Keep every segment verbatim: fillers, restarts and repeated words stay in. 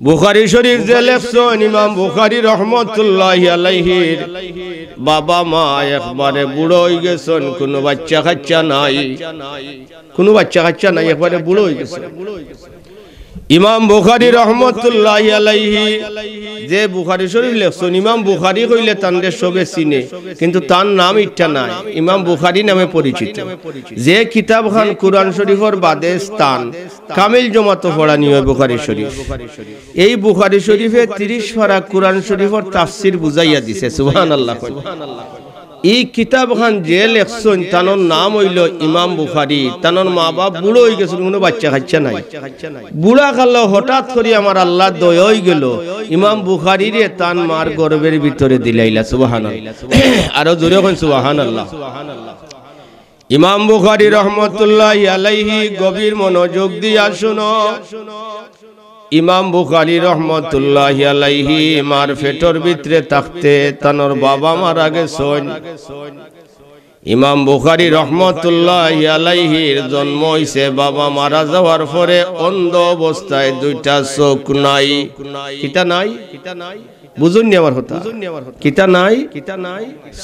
বুখারী শরীফ যে লেখছইন, ইমাম বুখারী রহমতুল্লাহি আলাইহির বাবা মা একবারে বুড়া অইগেছইন, কুনু বাইচ্চা-কাইচ্চা নাই, কুনু বাইচ্চা-কাইচ্চা নাই, একবারে বুড়া অইগেছইন। ইমাম বুখারী রহমতুল্লাহি আলাইহি যে বুখারী শরীফ লেখছইন, ইমাম বুখারী কইলে তানরে সবে চিনে, কিন্তু তান নাম ইটা নায়, ইমাম বুখারী নামে পরিচিত। যে কিতাবখান কুরআন শরীফর বাদে স্থান, কামিল জমাতো পড়ানি অয় বুখারী শরীফ। এই বুখারী শরীফে তিরিশ পারা কুরআন শরীফর তাফসির বুঝাইয়া দিছে। সুবহানাল্লাহ কইন। ই কিতাবখান যে লেখছইন, তানর নাম অইলো ইমাম বুখারী। তানর মা-বাপ বুড়া অইগেছইন, কুনু বাইচ্চা-কাইচ্চা নাই। বুড়া কালো হঠাৎ করি আমার আল্লার দয়া অইগেলো, ইমাম বুখারীরে তান মার গর্ভর ভিতরে দিলাইলা। সুবহানাল্লাহ। আরো জোরে কইন, সুবহানাল্লাহ। ইমাম বুখারী রহমতুল্লাহি আলাইহি, গভীর মনোযোগ দিয়া শুনো। ইমাম বুখারী রহমতুল্লাহি আলাইহি মার পেটর ভিতরে থাকতে তানর বাবা মারা গেছইন। ইমাম বুখারী রহমতুল্লাহি আলাইহির জন্ম অইছে, বাবা মারা যাওয়ার পরে অন্ধ অবস্থায় দুইটা চউখ নাই। কিতা নাই? বুঝইননি আমার কথা? কিতা নাই?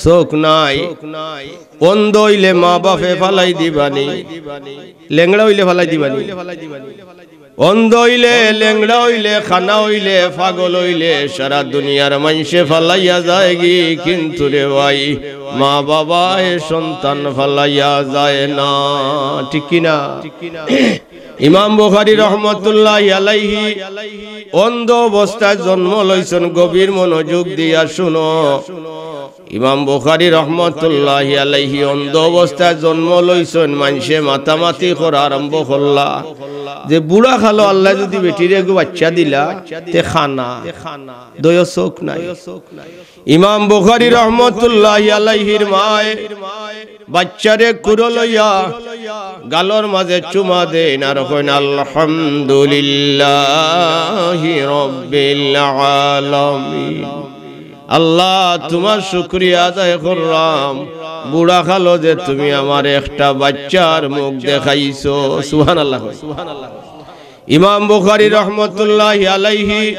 চউখ নাই। অন্ধ অইলে মা-বাপে ফালাই দিবানি, লেংড়া অইলে ফালাই দিবানি। অন্ধ অইলে, লেংড়া অইলে, কানা অইলে, পাগল অইলে সারা দুনিয়ার মাইনষে ফালাইয়া যায়গি, কিন্তু রে ভাই, মা-বাবায় সন্তান ফালাইয়া যায় না। ঠিক কি না? ইমাম বুখারী রহমতুল্লাহি আলাইহি অন্ধ অবস্থায় জন্ম লইছইন। গভীর মনোযোগ দিয়া শুনো, ইমাম বুখারী রহমতুল্লাহি আলাইহি অন্ধ অবস্থায় জন্ম লইছইন। মাইনষে মাতামাতি করা আরম্ভ করলা যে বুড়া কালো আল্লায় যুদি বেটিরে এগু বাইচ্চা দিলা, তে কানা, দুইও চউখ নাই। ইমাম বুখারী রহমতুল্লাহি আলাইহির মায় বাইচ্চারে কুলো লইয়া গালর মাঝে চুমা দেইন আর কইন, "আলহামদুলিল্লাহি রাব্বিল আলামিন।" আল্লাহ, তুমার শুকরিয়া আদায় কররাম, বুড়া কালো যে তুমি আমারে একটা বাইচ্চার মুখ দেখাইছো। সুবহানাল্লাহ। ইমাম বুখারী রহমতুল্লাহি আলাইহি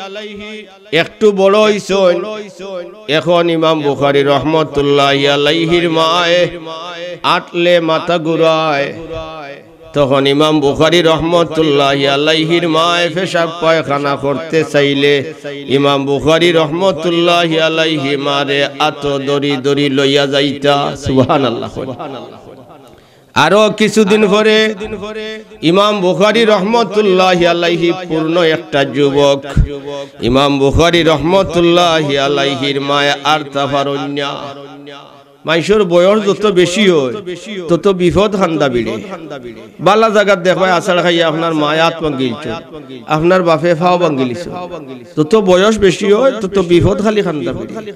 একটু বড় অইছইন। এখন ইমাম বুখারী রহমতুল্লাহি আলাইহির মায় আটলে মাথা ঘুরায়। তখন ইমাম বুখারী রহমতুল্লাহি আলাইহির মায় পেশাব পায়খানা করতে চাইলে ইমাম বুখারী রহমতুল্লাহি আলাইহি মারে আতো ধরি ধরি লইয়া যাইতা। সুবহানাল্লাহ। আরো কিছুদিন পরে ইমাম বুখারী রহমতুল্লাহি আলাইহি পূর্ণ একটা যুবক। ইমাম বুখারী রহমতুল্লাহি আলাইহির মায় আরতা পারইন না। মাইনষর বয়স যত বেশি অয়, তত বিপদ কান্দা ভিড়ে। বালা জাগাত দেখবায় আছাড় খাইয়া আপনার মায় আত ভাঙ্গিলিছইন, আপনার বাপে পাও ভাঙ্গিলিছইন। যত বয়স বেশি অয়, তত বিপদ খালি কান্দা ভিড়ে।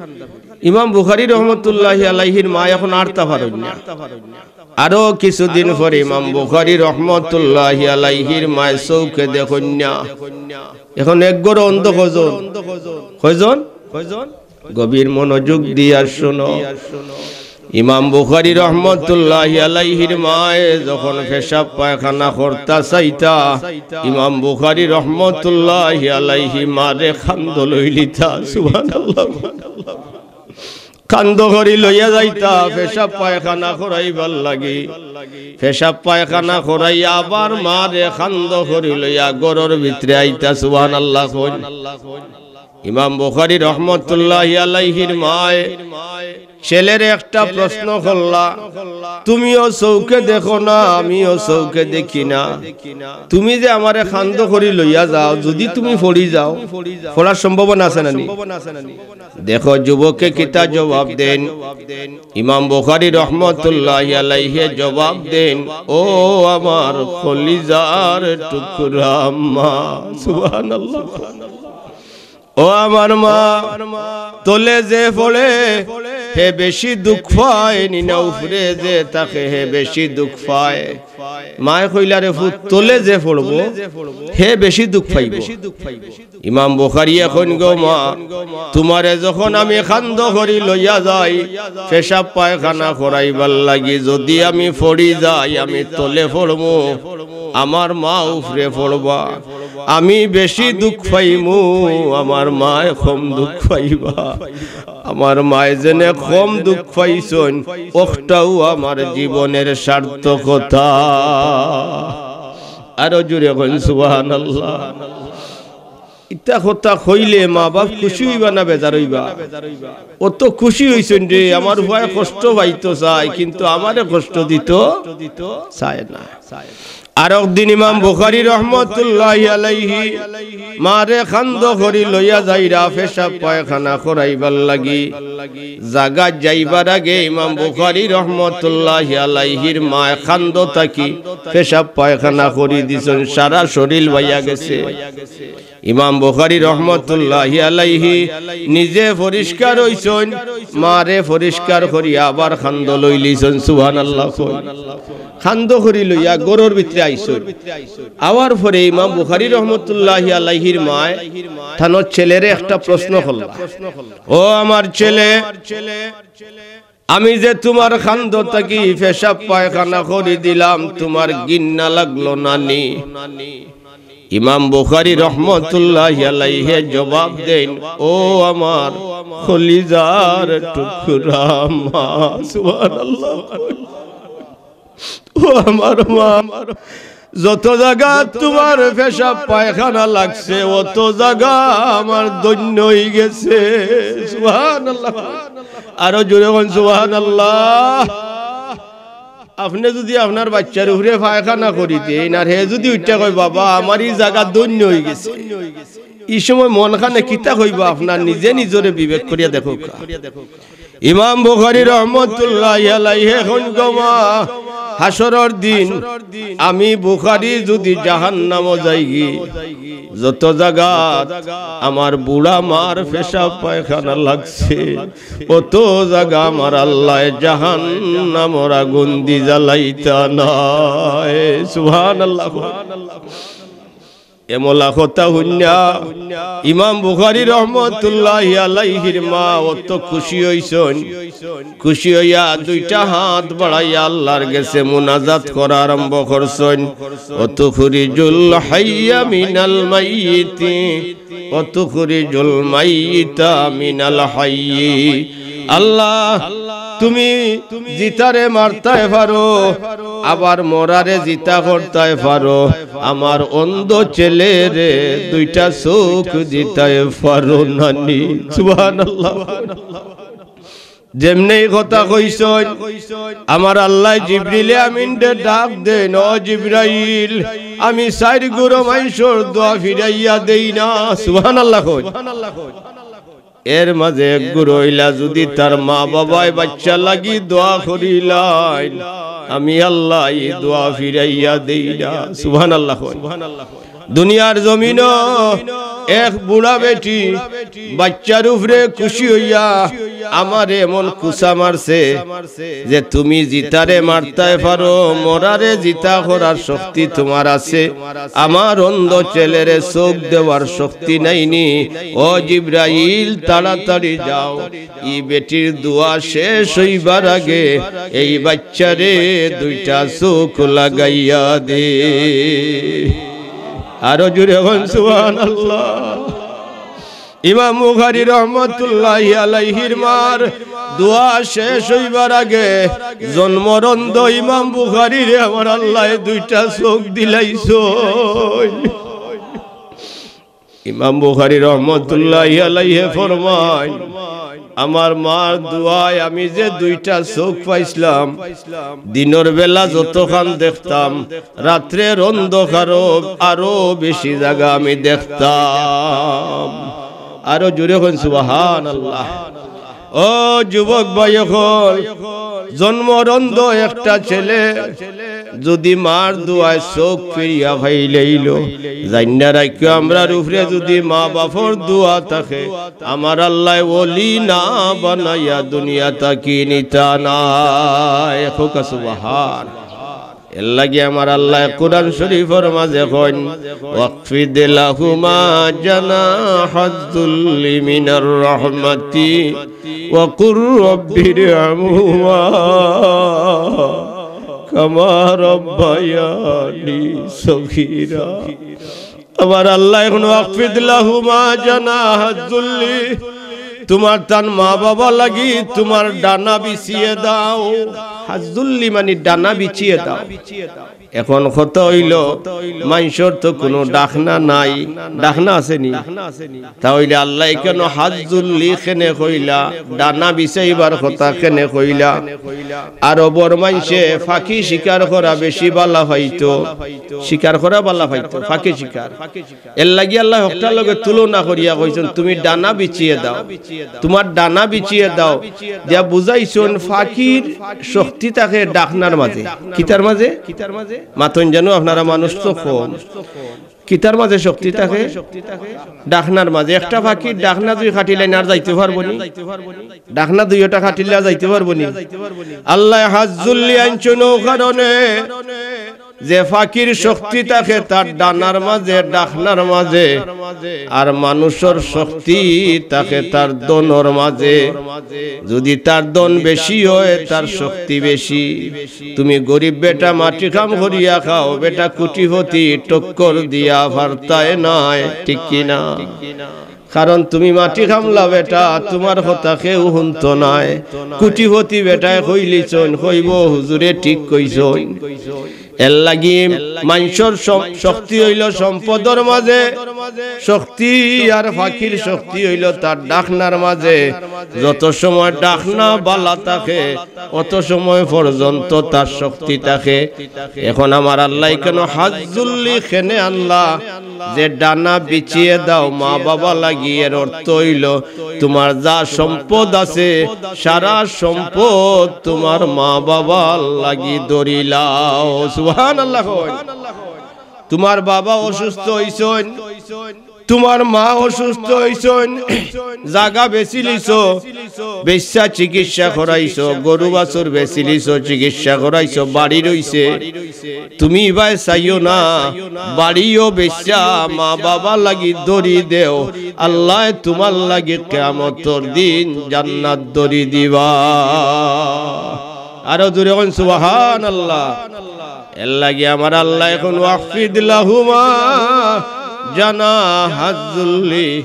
ইমাম বুখারী রহমতুল্লাহি আলাইহির মায় এখন আরতা পারইন না। আরো কিছুদিন পরে ইমাম বুখারী রহমতুল্লাহি আলাইহির মায় চউখে দেখইন না। এখন এক ঘরো অন্ধ কয়জন? কয়জন? গভীর মনোযোগ দিয়া শুনো। ইমাম বুখারী রহমতুল্লাহি আলাইহির মায় যখন পেশাব পায়খানা করতা চাইতা, ইমাম বুখারী রহমতুল্লাহি আলাইহি মারে কান্দো লইলিতা। সুবহানাল্লাহ। কান্দো করি লইয়া যাইতা পেশাব পায়খানা করাইবার লাগি। পেশাব পায়খানা করাইয়া আবার মারে কান্দো করি লইয়া ঘরর ভিতরে আইতা। সুবহানাল্লাহ কইন। ইমাম বুখারী রহমতুল্লাহি আলাইহির মায় ছেলেরে একটা প্রশ্ন করলা, "তুমিও চউখে দেখো না, আমিও চউখে দেখি না, তুমি যে আমারে কান্দো করি লইয়া যাও, যুদি তুমি পড়ি যাও, পড়ার সম্ভাবনা আছে না নি?" দেখো যুবকে কিতা জবাব দেইন। ইমাম বুখারী রহমতুল্লাহি আলাইহি জবাব দেইন, "ও আমার কলিজার টুকরা মা।" সুবহানাল্লাহ। ও আমার মা, তলে যে পড়ে হে বেশি দুখ পায়, নি না উপরে যে থাকে হে বেশি দুখ পায়। মায় কইলা, "রে পুত, তলে যে পড়বো হে বেশি দুখ পাইবো।" ইমাম বুখারীয়ে কইন, "গো মা, তুমারে যখন আমি কান্দো করি লইয়া যাই পেশাব পায়খানা করাইবার লাগি, যুদি আমি পড়ি যাই, আমি তলে পড়মু, আমার মা উপরে পড়বা।" আমি বেশি দুখ পাইমু, আমার মায় কম দুখ পাইবা। আমার মায় যেনে কম দুখ পাইছইন, অখটাউ আমার জীবনের সার্থকতা। আরো জোরে কইন সুবহানাল্লাহ। ইতা কথা কইলে মা-বাপ খুশি অইবা না বেজার অইবা? অত খুশি অইছইন রে, আমার পুয়ায় কষ্ট পাইতো চায়, কিন্তু আমারে কষ্ট দিতো চায় না। আরক দিন ইমাম বুখারী রহমতুল্লাহি আলাইহি মারে কান্দো করি লইয়া যাইরা পেশাব পায়খানা করাইবার লাগি। জাগাত যাইবার আগে ইমাম বুখারী রহমতুল্লাহি আলাইহির মায় কান্দো থাকি পেশাব পায়খানা করি দিছইন, সারা শরীল বাইয়া গেছে। ইমাম বুখারী রহমতুল্লাহি আলাইহি নিজে পরিষ্কার অইছইন, মারে পরিষ্কার করিয়া আবার কান্দো লইলিছইন। সুবহানাল্লাহ কইন। কান্দো করি লইয়া ঘরর ভিতরে আইছইন। আওয়ার পরে ইমাম বুখারী রহমতুল্লাহি আলাইহির মায় তানর ছেলেরে একটা প্রশ্ন করলা, "ও আমার ছেলে, আমি যে তুমার কান্দো থাকি পেশাব পায়খানা করি দিলাম, তুমার ঘিন্না লাগলো না নি?" ইমাম বুখারী রহমতুল্লাহি আলাইহি জবাব দেইন, "ও আমার কলিজার টুকরা মা।" সুবহানাল্লাহ। ও আমার মা, যত জাগাত তুমার পেশাব পায়খানা লাগছে, অত জাগা আমার ধন্য অইগেছে। সুবহানাল্লাহ। আরো জোরে কইন সুবহানাল্লাহ। আপনে যুদি আপনার বাইচ্চার উপরে পায়খানা করি দেইন, আর হে যুদি উঠিয়া কয়, "বাবা, আমার ই জাগা ধন্য অইগেছে," ই সময় মনখানে কিতা কইবো আপনার, নিজে নিজরে বিবেক করিয়া দেখউক্কা। ইমাম বুখারী রহমতুল্লাহি আলাইহি কইন, "গো মা, হাশরর দিন আমি বুখারী যুদি জাহান্নামো যাইগি, যত জাগাত আমার বুড়া মার পেশাব পায়খানা লাগছে, অত জাগা আমার আল্লায় জাহান্নামর আগুন দি জ্বালাইতা নায়।" সুবহানাল্লাহ। এমলা কথা হুনিয়া ইমাম বুখারী রহমতুল্লাহি আলাইহির মা অত খুশি অইছইন, খুশি অইয়া দুইটা হাত বাড়াইয়া আল্লার গেছে মুনাজাত করা আরম্ভ করছইন, "ওয়া তুখরিজুল হাইয়্যা মিনাল মাইয়িতি, ওয়া তুখরিজুল মাইয়িতা মিনাল হাইয়্যি।" আল্লাহ, তুমি জিতারে মারতায় পারো, আবার মরারে জিতা করতায় পারো, আমার অন্ধ ছেলেরে দুইটা চউখ দিতায় পারো না নি? সুবহানাল্লাহ। যেমনে ই কথা কইছইন, আমার আল্লায় জিবরিলে আমিনরে ডাক দেইন, "ও জিবরাইল, আমি চাইর গুরু মানষর দোয়া ফিরাইয়া দেই না।" সুবহানাল্লাহ কইন। এর মাঝে এক গুরু অইলা, যুদি তার মা-বাবায় বাইচ্চার লাগি দোয়া করিলাইন, আমি আল্লায় ই দোয়া ফিরাইয়া দেই না। সুবহানাল্লাহ কইন। দুনিয়ার জমিনো এক বুড়া বেটি বাইচ্চার উপরে খুশি অইয়া আমারে এমন কুচা মারছে যে, "তুমি জিতারে মারতায় পারো, মরারে জিতা করার শক্তি তুমার আছে, আমার অন্ধ ছেলেরে চউখ দেওয়ার শক্তি নাই নি। ও জিবরাইল, তাড়াতাড়ি যাও, ই বেটির দোয়া শেষ অইবার আগে এই বাইচ্চারে দুইটা চউখ লাগাইয়া দে।" আরো জোরে কইন সুবহানাল্লাহ। ইমাম বুখারী রহমতুল্লাহি আলাইহির মার দোয়া শেষ অইবার আগে জন্মর অন্ধ ইমাম বুখারীরে আমার আল্লায় দুইটা চউখ দিলাইছইন। ইমাম বুখারী রহমতুল্লাহি আলাইহি ফরমাইন, "আমার মার দোয়ায় আমি যে দুইটা চউখ পাইছলাম, দিনর বেলা যতখান দেখতাম, রাত্রের অন্ধকারো আরো বেশি জাগা আমি দেখতাম।" আরো জোরে কইন সুবহানাল্লাহ। ও যুবক ভাই অকল, জন্মর অন্ধ একটা ছেলে যুদি মার দোয়ায় চউখ ফিরিয়া পাইলাইলো, জাইন্না রাখিও, আমরার উপরে যুদি মা-বাপর দোয়া থাকে, আমার আল্লায় ওলি না বানাইয়া দুনিয়া থাকি নিতা নায়। কউক্কা সুবহান। এরলাগি আমার আল্লায় কুরআন শরীফর মাঝে কইন, "ওয়াখফিদ লাহুমা জানাহায যুল্লি মিনার রাহমাতি ওয়া কুর রাব্বিরহামহুমা কামা রাব্বায়ানি সগীরা।" আবার আল্লায় কইন, "ওয়াখফিদ লাহুমা জানাহাজ যুল্লি।" তুমার তান মা-বাবা লাগি তুমার ডানা বিছিয়ে দাও। হাজ যুল্লি মানি ডানা বিছিয়ে দাও। এখন কথা অইলো, মানষর তো কুনু ডাকনা নাই, ডাকনা আছে নি? তা অইলে আল্লায় কেনে হাজ যুল্লি কেনে কইলা, ডানা বিছাইবার কথা কেনে কইলা? আরবর মানষে ফাকি শিকার করা বেশি ভালা পাইতো, শিকার করা ভালা পাইতো, ফাকি শিকার। এরলাগি আল্লায় হকটার লগে তুলনা করিয়া কইছইন, "তুমি ডানা বিছিয়ে দাও, তুমার ডানা বিছিয়ে দাও।" দিয়া বুঝাইছইন, ফাকির শক্তি থাকে ডাকনার মাঝে। কিতার মাঝে? মাতইন জানো আপনারা, মানুষ তো কম। কিতার মাঝে শক্তি থাকে? ডাকনার মাঝে। একটা ফাকির ডাকনা যুদি কাটিলাইন, আর যাইতে পারবো নি? ডাকনা দুইওটা কাটিলা যাইতে পারবো নি? আল্লায় হাজ যুল্লি আনছইন অউ কারণে যে ফাকির শক্তি থাকে তার ডানার মাঝে, ডাকনার মাঝে, আর মানুষর শক্তি থাকে তার ধনর মাঝে। যুদি তার ধন বেশি অয়, তার শক্তি বেশি। তুমি গরিব বেটা, মাটি কাম করিয়া খাও, বেটা কুটিপতি টক্কর দিয়া পারতায় নায়, ঠিক কি না? কারণ তুমি মাটি কামলা বেটা, তুমার কথা কেউ হুনতো নায়। কুটিপতি বেটায় কইলিছইন, কইবো, "হুজুরে ঠিক কইছইন।" এরলাগি মানষর সম-, শক্তি অইলো সম্পদর মাঝে, শক্তি আর ফাকির শক্তি অইলো তার ডাকনার মাঝে। যত সময় ডাকনা ভালা থাকে, অত সময় পর্যন্ত তার শক্তি থাকে। এখন আমার আল্লায় কেনে হাজ যুল্লি কেনে আনলা যে ডানা বিছিয়ে দাও মা-বাবা লাগি, এর অর্থ অইলো তুমার যা সম্পদ আছে, সারা সম্পদ তুমার মা-বাবার লাগি ধরিলাও। সুবহানাল্লাহ কইন। তুমার বাবা অসুস্থ অইছইন, তুমার মা অসুস্থ অইছইন, জাগা বেচিলিছো, বেচা চিকিৎসা করাইছো, গরু বাছুর বেচিলিছো, চিকিৎসা করাইছো, বাড়ি রইছে। তুমি ইবায় চাইও না, বাড়িও বেচা মা-বাবার লাগি ধরি দেও, আল্লায় তুমার লাগি কিয়ামতর দিন জান্নাত ধরি দিবা। আরো জোরে কইন সুবহানাল্লাহ। এরলাগি আমার আল্লায় কইন, "ওয়াখফিদ লাহুমা জানাহাজ যুল্লি।"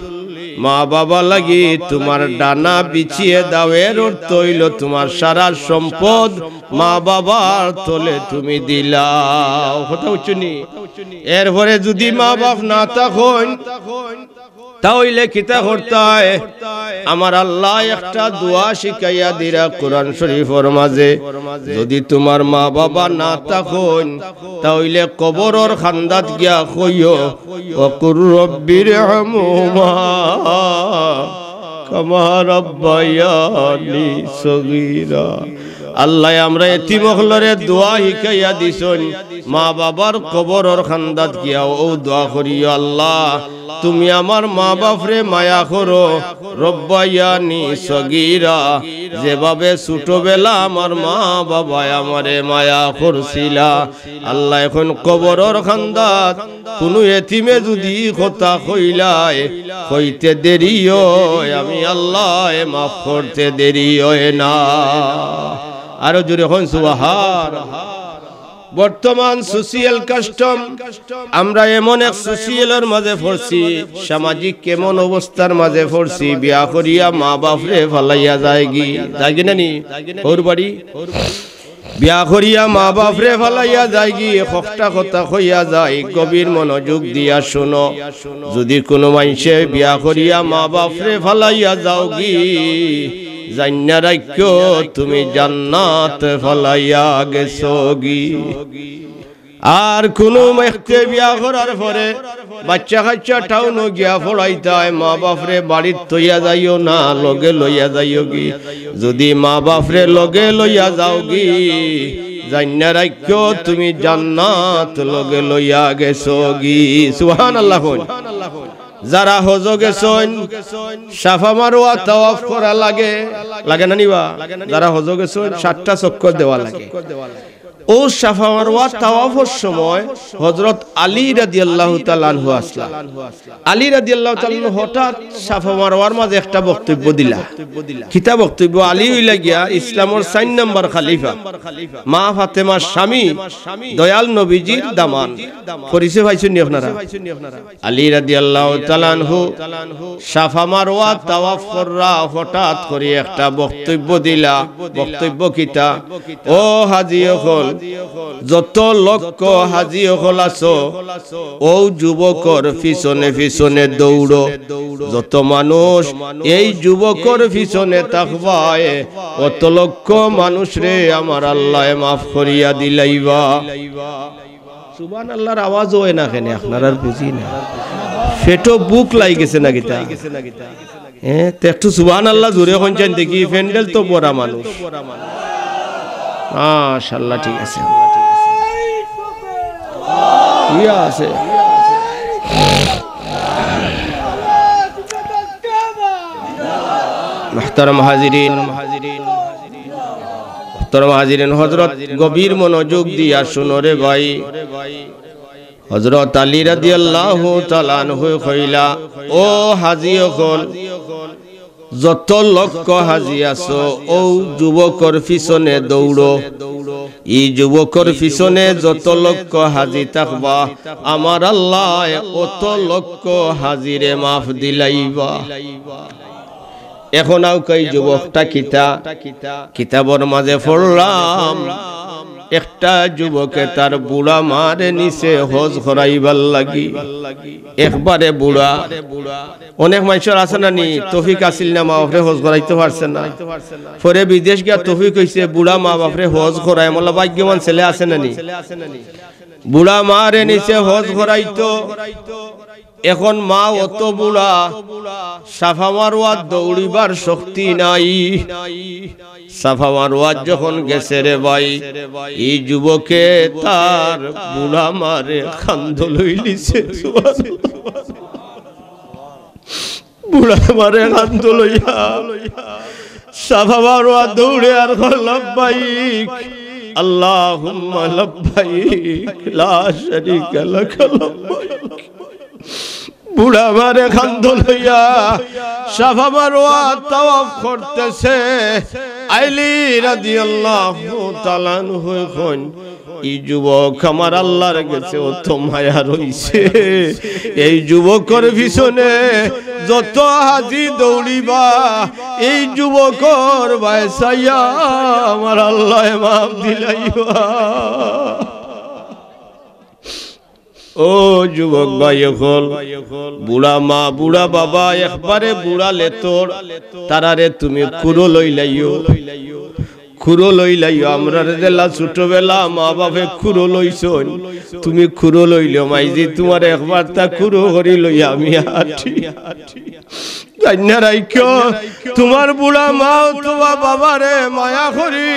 মা-বাবা লাগি তুমার ডানা বিছিয়ে দাও, এর অর্থ অইলো তুমার সারা সম্পদ মা-বাবার তলে তুমি দিলাও। কথা বুঝছো নি? এরপরে যুদি মা-বাপ না থাকইন, তা অইলে কিতা করতায়? আমার আল্লায় একটা দোয়া শিখাইয়া দিরা কোরআন শরীফর মাঝে, যুদি তুমার মা-বাবা না থাকইন, তা অইলে কবরর কান্দাত গিয়া কইও, "ওয়াকুর রব্বিরহামহুমা কামা রাব্বায়ানি সগীরা।" আল্লায় আমরা এতিম অকলরে দোয়া শিখাইয়া দিছইন, মা-বাবার কবরর কান্দাত গিয়া অউ দোয়া করিও, "আল্লাহ, তুমি আমার মা-বাপরে মায়া করো, রব্বায়ানি সগীরা, যেভাবে ছোটবেলা আমার মা-বাবায় আমারে মায়া করছিলা।" আল্লায় কইন কবরর কান্দাত কুনু এতিমে যুদি কথা কইলায়, কইতে দেরি অয়, আমি আল্লায় মাফ করতে দেরি অয় না। আরো জোরে কইন সুবহান। বর্তমান social custom, আমরা এমন এক socialর মাঝে পড়ছি, সামাজিক এমন অবস্থার মাঝে পড়ছি, বিয়া করিয়া মা-বাপরে ফালাইয়া যায়গি, যায়গি না নি? হউর বাড়ি বিয়া করিয়া মা-বাপরে ফালাইয়া যায়গি, একটা কথা কইয়া যাই, গভীর মনোযোগ দিয়া শুনো। যুদি কুনু মানষে বিয়া করিয়া মা-বাপরে ফালাইয়া যাওগি, জাইন্না রাখিও তুমি জান্নাত ফালাইয়া গেছোগি। আর কুনু ব্যক্তি বিয়া করার পরে বাচ্চা কাচ্চা টাউনো গিয়া পড়াইতায়, মা-বাপরে বাড়িত থইয়া যাইও না, লগে লইয়া যাইওগি। যুদি মা-বাপরে লগে লইয়া যাওগি, জাইন্না রাখিও তুমি জান্নাত লগে লইয়া গেছোগি। সুবহানাল্লাহ কইন। যারা হজো গেছইন, সাফা মারওয়া তাওয়াফ করা লাগে, লাগে না নি বা? যারা হজো গেছইন, সাতটা চক্কর দেওয়া লাগে। অউ সাফা মারওয়ার তাওয়াফর সময় হযরত আলী রাদিয়াল্লাহু তাআলা আনহু আছলা। আলী রাদিয়াল্লাহু তাআলা আনহু হঠাৎ সাফা মারওয়ার মাঝে একটা বক্তব্য দিলা। কিতা বক্তব্য? আলী অইলা গিয়া ইসলামর চাইর নাম্বার খলিফা, মা ফাতেমার স্বামী, দয়াল নবীজির দামান। পরিচয় পাইছইন নি আপনারা? আলী রাদিয়াল্লাহু তাআলা আনহু সাফা মারওয়া তাওয়াফ কররা, হঠাৎ করি একটা বক্তব্য দিলা। বক্তব্য কিতা? ও হাজি অকল, যত লক্ষ হাজি অকল আছো, অউ যুবকর পিছনে পিছনে দৌড়ো। যত মানুষ এই যুবকর পিছনে থাকবায়, অত লক্ষ মানুষরে আমার আল্লায় মাফ করিয়া দিলাইবা। সুবহানাল্লাহর আওয়াজ অয় না কেনে? আপনারার বুঝি না। পেটো ভুক লাগি গেছে না কিতা? হ্যাঁ, তে একটু সুবহানাল্লাহ জোরে কইন চাইন দেখি, প্যান্ডেল তো ভরা মানুষ। মাশাআল্লাহ, ঠিক আছে। ইয়া আছে। মুহতারাম হাজিরিন, মুহতারাম হাজিরিন, হযরত গভীর মনোযোগ দিয়া শুনো রে ভাই। হযরত আলী রাদিয়াল্লাহু তাআলা আনহু কইলা, ও হাজি অকল, যত লক্ষ হাজি আছো, অউ যুবকর পিছনে দৌড়ো। ই যুবকর পিছনে যত লক্ষ হাজি থাকবা, আমার আল্লায় অত লক্ষ হাজিরে মাফ দিলাইবা। এখন আউক্কা ই যুবকটা কিতা? কিতাবর মাঝে পড়লাম, একটা যুবকে তার বুড়া মারে নিছে হজ করাইবার লাগি। একবারে বুড়া। অনেক মানষর আছে না নি, তৌফিক আছিল না, মা বাপরে হজ করাইতো পারছে না। পরে বিদেশ গিয়া তৌফিক অইছে, বুড়া মা বাপরে হজ করায়, মোল্লা ভাগ্যবান ছেলে আছে না নি? বুড়া মারে নিছে হজ করাইতো। এখন মা অত বুড়া, সাফা মারওয়াত দৌড়িবার শক্তি নাই। সাফা মারওয়াত যখন গেছে রে ভাই, ই যুবকে তার বুড়া মারে কান্দো লইলিছে। বুড়া মারে কান্দো লইয়া সাফা মারওয়াত দৌড়ে আর কয়, লব্বাইক, আল্লাহুম্মা লব্বাইক, লা শারীকা লাকা লব্বাইক। বুড়া মারে কান্দো লইয়া সাফা মারওয়াত তাওয়াফ করতেছে। আলী রাদিয়াল্লাহু তাআলা আনহু কইন, ই যুবক আমার আল্লার গেছে অত মায়া রইছে। এই যুবকর পিছনে যত হাজি দৌড়িবা, এই যুবকর বায় চাইয়া আমার আল্লায় মাফ দিলাইবা। ও যুবক ভাই অকল, বুড়া মা, বুড়া বাবা, একবারে বুড়া লেতর, তারারে তুমি কুরো লইলাইও, কুরো লইলাইও। আমরারে যেলা ছোটবেলা মা বাপে কুরো লইছইন, তুমি কুরো লইলেও মাইজি তুমারে একবারতা কুরো করি লইয়া আমি আটি। জাইন্না রাইখো, তুমার বুড়া মা অথবা বাবারে মায়া করি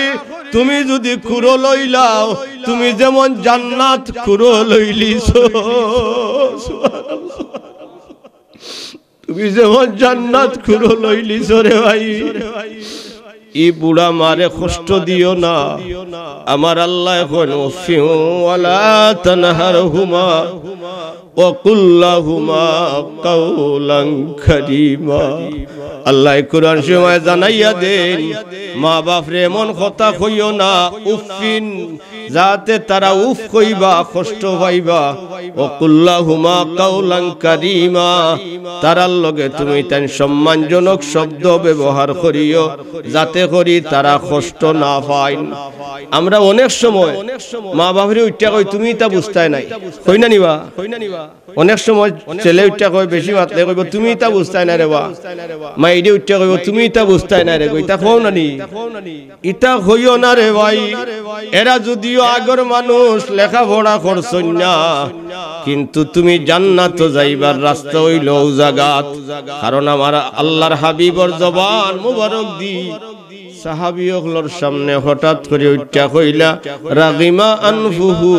তুমি যুদি কুরো লইলাও, তুমি যেমন জান্নাত কুরো লইলিছো, তুমি যেমন জান্নাত কুরো লইলিছো রে ভাই, ই বুড়া মারে কষ্ট দিও না। আমার আল্লায় কইন, উফিন ওয়ালা তানহারহুমা ওয়া কুল লাহুমা কাওলান কারীমা। আল্লায় কুরআন শরীফে জানাইয়া দেইন, মা বাপরে এমন কথা কইও না, উফিন, যাতে তারা উফ কইবা, কষ্ট পাইবা। ওয়া কুল লাহুমা কাওলান কারীমা, তারার লগে তুমি তাইন সম্মানজনক শব্দ ব্যবহার করিও, যাতে করি তারা কষ্ট না পাইন। আমরা অনেক সময় মা বাপরে উঠিয়া কই, তুমি ইতা বুঝতায় নায়, কই না নি বা? অনেক সময় ছেলে উঠিয়া কয়, বেশি মাতলে কইবো, তুমি ইতা বুঝতায় নায় রে বা। মাইরে উঠিয়া কইবো, তুমি ইতা বুঝতায় নায় রে গো, ইতা কও না নি? ইতা কইও না রে ভাই। এরা যুদিও আগর মানুষ, লেখাপড়া করছইন না, কিন্তু তুমি জান্নাতো যাইবার রাস্তা অইলো অউ জাগাত। কারণ আমার আল্লার হাবিবর জবান মুবারক দি সাহাবী অকলর সামনে হঠাৎ করি উঠিয়া কইলা, রাগিমা আনফুহু,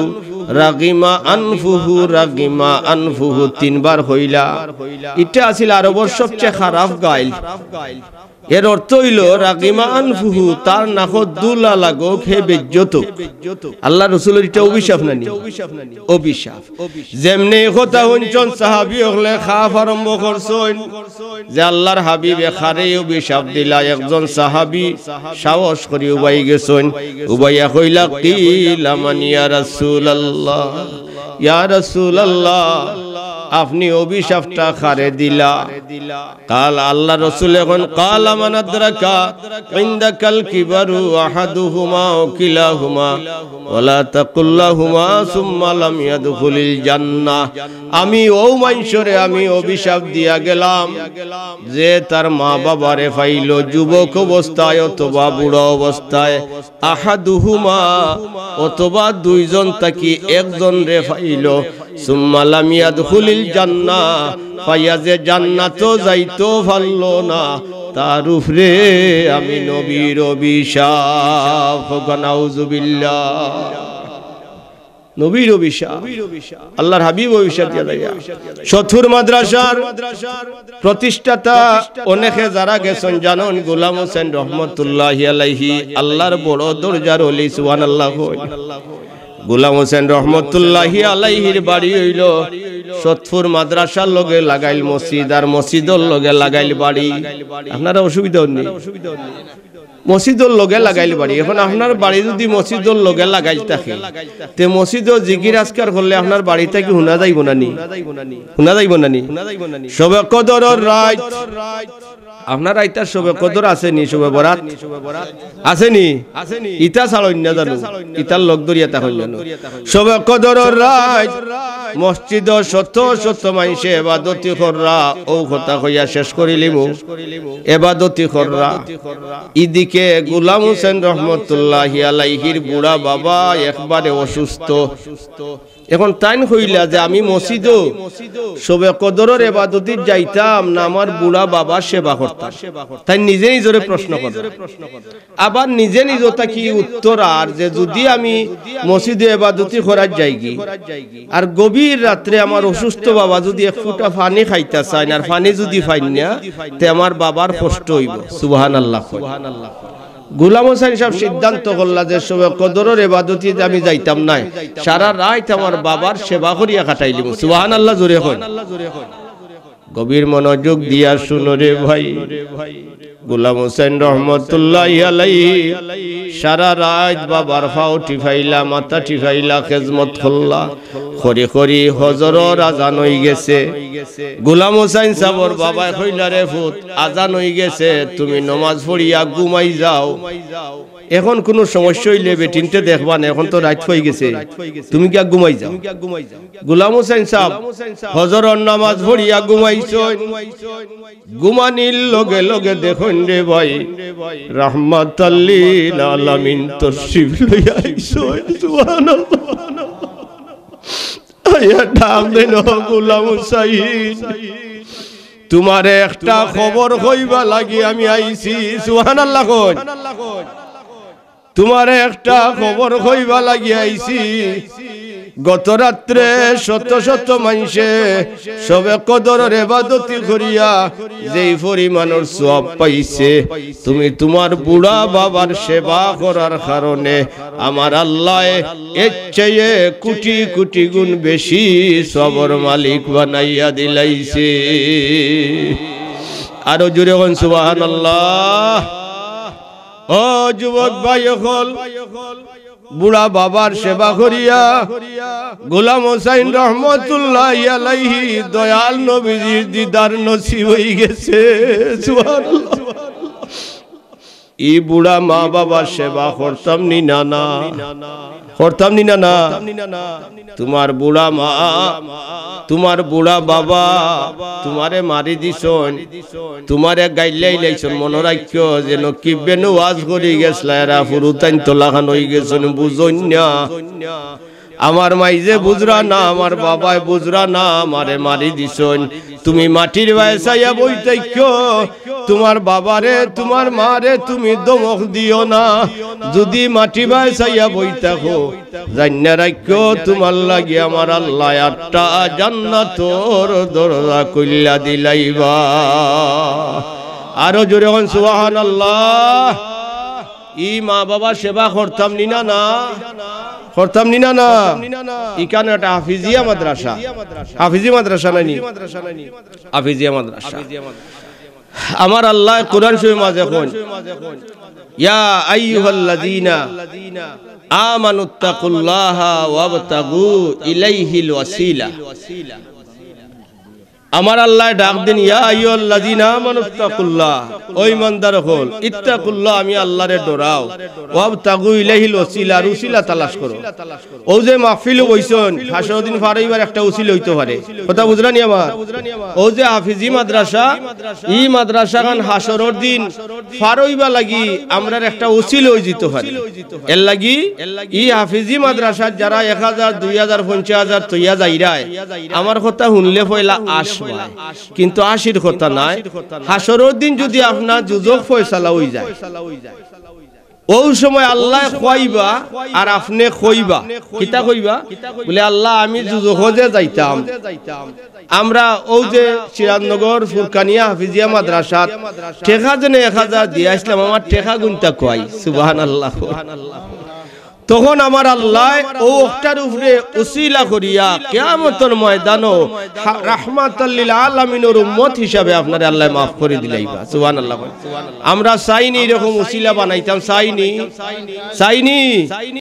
রাগিমা আনফুহু, রাগিমা আনফুহু, তিনবার কইলা। ইটা আছিল আরবর সবচে খারাপ গাইল। এর অর্থ অইলো, রাগিমা আনফুহু, তার নাকো ধুলা লাগউক, হে বেইজ্জত অউক। আল্লার রসুলর ইটা অভিশাপ নানি? অভিশাপ। যেমনে ই কথা হুনছইন, সাহাবি অকলে খাফ আরম্ভ করছইন যে আল্লার হাবিবে কারে অভিশাপ দিলা। একজন সাহাবি সাহস করি উবাই গেছইন, উবাইয়া কইলা, "কিলা মান ইয়া রাসূলুল্লাহ, ইয়া রাসূলুল্লাহ, আপনে অভিশাপটা কারে দিলা?" কাল আল্লার রসুলে কইন, "কালা মান আদরাকা ইনদাকাল কিবারু আহাদুহুমা আও কিলাহুমা, ওয়ালা তাকুল লাহুমা সুম্মা লাম ইয়াদখুলিল জান্নাহ।" আমি অউ মানষরে আমি অভিশাপ দিয়া গেলাম, যে তার মা-বাবারে পাইলো যুবক অবস্থায় অথবা বুড়া অবস্থায়, আহাদুহুমা, অথবা দুইজন থাকি একজনরে পাইলো, সুম্মা লাম ইয়াদখুলিল জান্নাহ, পাইয়া যে জান্নাতো যাইতো পারলো না, তার উপরে আমি নবীর অভিশাপ। কউক্কা নাউজুবিল্লাহ। নবীর অভিশাপ, আল্লার হাবিব অভিশাপ দিয়া যাইয়া। সতপুর মাদ্রাসার প্রতিষ্ঠাতা অনেকে যারা গেছইন জানইন, গোলাম হোসেন রহমতুল্লাহি আলাইহি আল্লার বড় দরজার অলি, সুবহানাল্লাহ কইন। গোলাম হোসেন রহমতুল্লাহি আলাইহির বাড়ি অইলো সতপুর মাদ্রাসার লগে লাগাইল মসজিদ, আর মসজিদর লগে লাগাইল বাড়ি। আপনারা অসুবিধা অইন নি? মসজিদর লগে লাগাইল বাড়ি। এখন আপনার বাড়ি যুদি মসজিদর লগে লাগাইল থাকে, তে মসজিদো জিকির আজকার করলে আপনার বাড়ি থাকি হুনা যাইবো না নি? হুনা যাইবো না নি? শবে কদরর রাইত, আপনারা ইতা শবে কদর আছে নি? শবে বরাত আছে নি? ইতা ছাড়ইন না জানু, ইতার লগ ধরিয়া থাকইন জানু। শবে কদরর রাইত মসজিদো শত শত মানষে এবাদতি কররা, অউ কথা কইয়া শেষ করিলিমু। এবাদতি কররা। ইদিকে গোলাম হোসেন রহমতুল্লাহি আলাইহির বুড়া বাবা একবারে অসুস্থ। এখন তাইন কইলা যে আমি মসজিদো শবে কদরর এবাদতিত যাইতাম না আমার বুড়া বাবার সেবা করতাম? তাইন নিজে নিজরে প্রশ্ন কররা। আবার নিজে নিজর থাকি উত্তর আর যে যুদি আমি মসজিদো এবাদতি করার যাইগি, আর গভীর রাত্রে আমার অসুস্থ বাবা যুদি এক ফুটা পানি খাইতা চাইন আর পানি যুদি পাইন না, তে আমার বাবার কষ্ট অইবো। সুবহানাল্লাহ কইন। গোলাম হোসেন সাব সিদ্ধান্ত করলা যে শবে কদরর এবাদতিত আমি যাইতাম নায়, সারা রাইত আমার বাবার সেবা করিয়া কাটাইলিমু। সুবহানাল্লাহ জোরে কইন। গভীর মনোযোগ দিয়া হুনো রে ভাই। গোলাম হোসেন রহমতুল্লাহি আলাইহি সারা রাইত বাবার পাও টিপাইলা, মাথা টিপাইলা, খেজমত করলা। করি করি ফজরর আজান অইগেছে। গোলাম হোসেন সাবর বাবায় কইলা, "রে ফুত, আজান অইগেছে, তুমি নমাজ পড়িয়া ঘুমাই যাও। এখন কুনু সমস্যা অইলে বেটিন্তে দেখবা না, এখন তো রাইত অইগেছে, তুমি গিয়া ঘুমাই যাও।" গোলাম হোসেন সাব ফজরর নমাজ পড়িয়া ঘুমাইছইন। ঘুমানির লগে লগে দেখইন রে ভাই, রাহমাতাল লিল আলামিন তশরিফ লইয়া আইছইন। সুবহানাল্লাহ। আইয়া ডাক দেন, "ও গোলাম হুসাইন, তুমারে একটা খবর কইবার লাগি আমি আইছি।" সুবহানাল্লাহ কইন। "তুমারে একটা খবর কইবার লাগি আইছি। গত রাত্রে শত শত মানষে শবে কদরর এবাদতি করিয়া যেই পরিমাণর সওয়াব পাইছে, তুমি তুমার বুড়া বাবার সেবা করার কারণে আমার আল্লায় এর চেয়ে কোটি কোটি গুণ বেশি সওয়াবর মালিক বানাইয়া দিলাইছে।" আরো জোরে কইন সুবহানাল্লাহ। ও যুবক ভাই অকল, বুড়া বাবার সেবা করিয়া গোলাম হোসাইন রহমতুল্লাহি আলাইহি দয়াল নবীজির দিদার নসিব অইগেছে। সুবহানাল্লাহ। ই বুড়া মা বাবার সেবা করতাম নি না, না? করতাম নি না, না? তুমার বুড়া মা, তুমার বুড়া বাবা তুমারে মারি দিছইন, তুমারে গাইল্লাইলাইছইন, মনো রাখিও, যেন কিবেনু ওয়াজ করি গেছলা, এরা ফুরুতাইন তলাখান অইগেছইন, বুঝইন না। আমার মাইজে বুঝরা না, আমার বাবায় বুঝরা না, আমারে মারি দিছইন। তুমি মাটির বায় চাইয়া বই থাইক্য, তুমার বাবারে, তুমার মারে তুমি ধমক দিও না। যুদি মাটি বায় চাইয়া বই থাকো, জাইন্না রাখিও, তুমার লাগি আমার আল্লায় আটটা জান্নাতর দরজা খুইল্লা দিলাইবা। আরো জোরে কইন সুবহানাল্লাহ। ই মা বাবার সেবা করতাম নি না, না? করতাম নি না, না? ইখান একটা হাফিজিয়া মাদ্রাসা। হাফিজি মাদ্রাসা নায়নি? হাফিজিয়া মাদ্রাসা। আমার আল্লায় কোরআন শরীফর মাঝে কইন, "ইয়া আইয়ুহাল্লাযীনা আমানুত্তাকুল্লাহা ওয়াবতাগু ইলাইহিল ওয়াসিলা।" আমার আল্লায় ডাক দেইন, "ইয়া আইয়ুহাল্লাযীনা আমানুত্তাকুল্লাহ।" ও ইমানদার অকল, ইত্তাকুল্লাহ, আমি আল্লারে ডরাও। ওয়াবতাগু ইলাইহিল ওয়াসিলা, আর উসিলা তালাশ করো। অউ যে মাহফিলো বইছইন, হাশরর দিন পার অইবার একটা উসিলা অইতো পারে। কথা বুঝরা নি আমার? অউ যে হাফিজি মাদ্রাসা, ই মাদ্রাসাখান হাশরর দিন পার অইবার লাগি আমরার একটা উসিলা অইযিতো পারে। এরলাগি ই হাফিজি মাদ্রাসাত যারা এক হাজার, দুই হাজার, পঞ্চাশ হাজার থইয়া যাইরায়, আমার কথা হুনলে পয়লা আশ পায়, কিন্তু আশির কথা নায়। হাশরর দিন যুদি আপনার দুজখ ফয়সালা অইযায়, অউ সময় আল্লায় কইবা আর আপনে কইবা, কিতা কইবা? বুলে, "আল্লাহ, আমি দুজখো যে যাইতাম, আমরা অউ যে সিরাজনগর ফুরকানিয়া হাফিজিয়া মাদ্রাসাত টেকা যেনে এক হাজার দিয়া আইছলাম, আমার টেকা গুনতা কই।" সুবহানাল্লাহ। তখন আমার আল্লায় অউ অকটার উপরে উসিলা করিয়া কিয়ামতর ময়দানো হা-, রাহমাতাল লিল আলামিনর উম্মত হিসাবে আপনারে আল্লায় মাফ করি দিলাইবা। সুবহানাল্লাহ। আমরা চাইনি ইরকম উসিলা বানাইতাম, চাইনি, চাইনি।